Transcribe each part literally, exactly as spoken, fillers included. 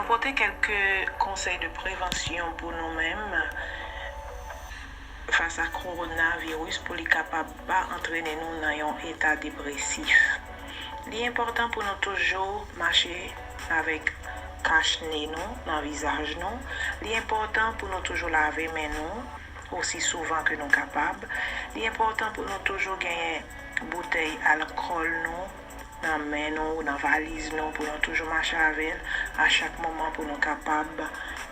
Pote kèlke konsèy de prevansyon pou nou menm fas a kowonaviris pou li kapab pa antrene nou nan yon eta depresif. Li enpòtan pou nou toujou mache avèk kach ne nou nan vizaj nou. Li enpòtan pou nou toujou lave men nou osi souvan ke nou kapab. Li enpòtan pou nou toujou genyen boutèy alkòl nou nan men nou, nan valiz nou, pou nou toujou mache avè l a chak moman, pou nou kapab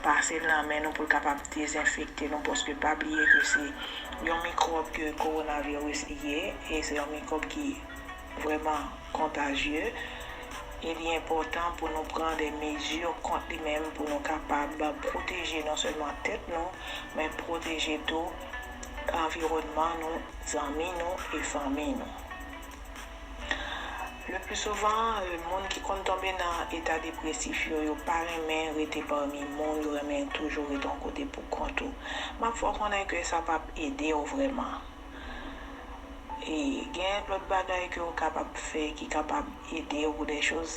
pase l nan men nou, pou l kapab dezenfekte nou, paske pa bliye ke se yon mikwòb ke kowonaviris ye, e se yon mikwòb ki vrèman kontajye, e li enpòtan pou nou pran de mezi kont li menm, pou nou kapab pwoteje non sèlman tèt nou, men pwoteje tou anviwònman nou, zanmi nou e fanmi nou. Le pli souvan, euh, moun ki konn tonbe nan eta depresif yo, yo pa renmen rete pami moun, yo renmen toujou rete yon kote pou kont ou. M ap fè w konnen ke sa p ap ede w vrèman. E gen lòt bagay ke w kapab fè ki kapab ede w, de choz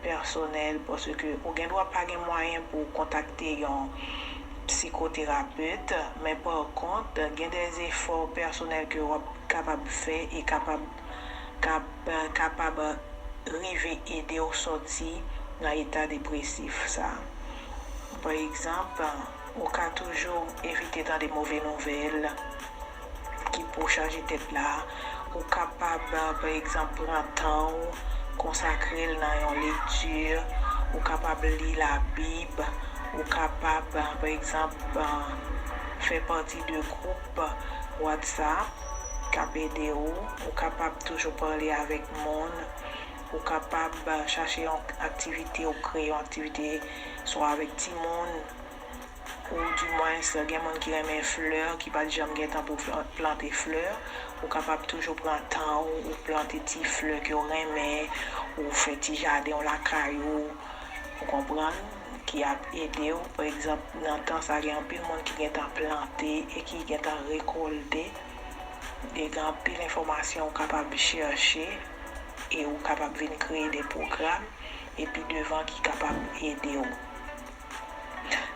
pèsonèl, paske ou gen dwa pa gen mwayen pou w kontakte yon psikoterapet, men pa kont, gen de zefò pèsonèl ke w ap kapab fè e kapab, kap, kapab rive ede w sòti nan eta depresif sa. Pa egzanp, ou ka toujou evite tande move nouvèl ki pou chaje tèt la. Ou kapab, pa egzanp, pran tan w, konsakre l nan yon lekti. Ou kapab li Labib. Ou kapab, pa egzanp, fè pati de gwoup WhatsApp k ap ede w. Ou kapab toujou pale avèk moun. Ou kapab chache yon aktivite ou kreye yon aktivite, swa avèk timoun, ou dimwens gen moun ki renmen flè, ki pa t janm gen tan pou fla- plante flè. Ou kapab toujou pran tan ou, ou plante ti flè ke w renmen, ou fè ti jaden w lakay ou, ou konprann, ki ap ede w. Pa egzanp, nan tan sa, gen anpil moun ki gentan plante e ki gentan rekòlte. E gen anpil enfòmasyon ou kapab chèche e ou kapab vin kreye de pwogram epi devan ki kapab ede w.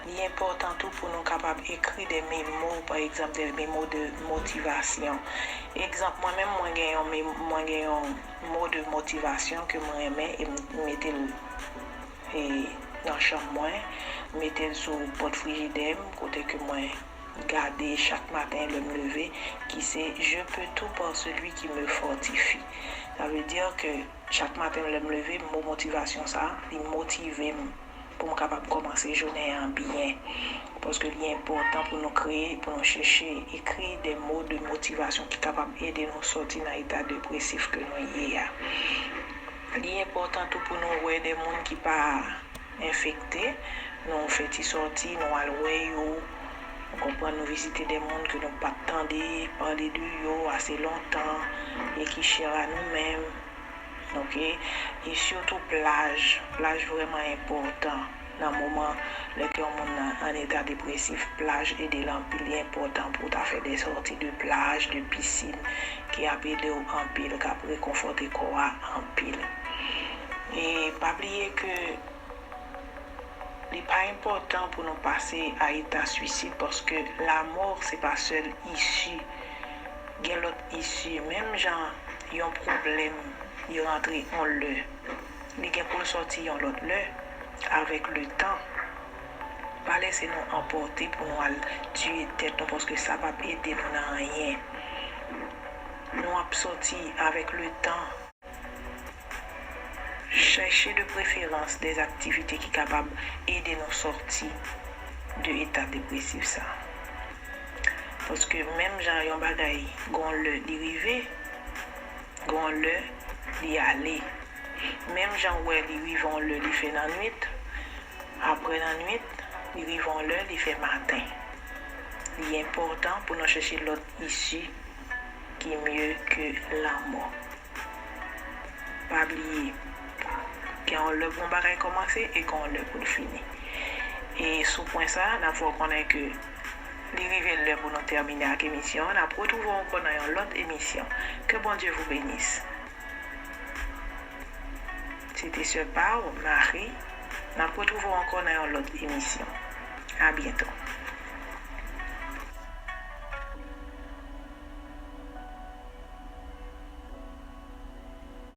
Li enpòtan tou pou nou kapab ekri de memo, pa egzanp, de memo de motivasyon. Egzanp, mwen menm, mwen gen yon mem- mwen gen yon mo de motivasyon ke mwen renmen e m mete l e nan chanm mwen, mete l sou pòt frijidè m, kote ke mwen gade chak maten lè m leve, ki se Je peux tout par celui qui me fortifie. Sa vle di ke chak maten lè m leve, mo motivasyon sa, li motive m pou m kapab kòmanse jounen an byen. Paske li enpòtan pou nou kreye, pou nou chèche ekri de mo de motivasyon ki kapab ede nou sòti nan eta depresif ke nou ye a. Li enpòtan tou pou nou wè de moun ki pa enfekte, nou fè ti sòti, nou al wè yo, ou konprann, nou vizite de moun ke nou pa t tande pale de yo ase lontan e ki chè a nou menm. Oke? E sitou plaj. Plaj vrèman enpòtan nan moman lè ke yon moun nan an eta depresif. Plaj ede l anpil. Li enpòtan pou w ta fè de sòti de plaj, de pisin, ki ap ede w anpil, k ap rekonfòte kò a anpil. E pa bliye ke li pa enpòtan pou nou pase a eta swisid, paske lanmò se pa sèl isi. Gen lòt isi. Menm jan yon pwoblèm li rantre yon lè, li gen pou l sòti yon lòt lè. Avèk letan, pa lese nou anpòte pou nou al tiye tèt nou, paske sa p ap ede nou nan anyen. Nou ap sòti avèk letan. Chèche de preferans de aktivite ki kapab ede nou sòti de eta depresif sa. Paske menm jan yon bagay gon lè li rive, gon lè li ale. Menm jan w wè li rive yon lè li fè nannwit, apre nannwit, li rive yon lè li fè maten. Li enpòtan pou nou chèche lòt isi ki mye ke lanmò. Pa bliye, gen yon lè pou yon bagay kòmanse e gen yon lè pou l fini. E sou pwen sa, n ap fè w konnen ke li rive lè pou nou tèmine ak emisyon an. N ap retwouve w ankò nan yon lòt emisyon. Que Bon Dieu vous bénisse. Se te sè pa w, Marie, N ap retwouve w ankò nan yon lòt emisyon. A byento.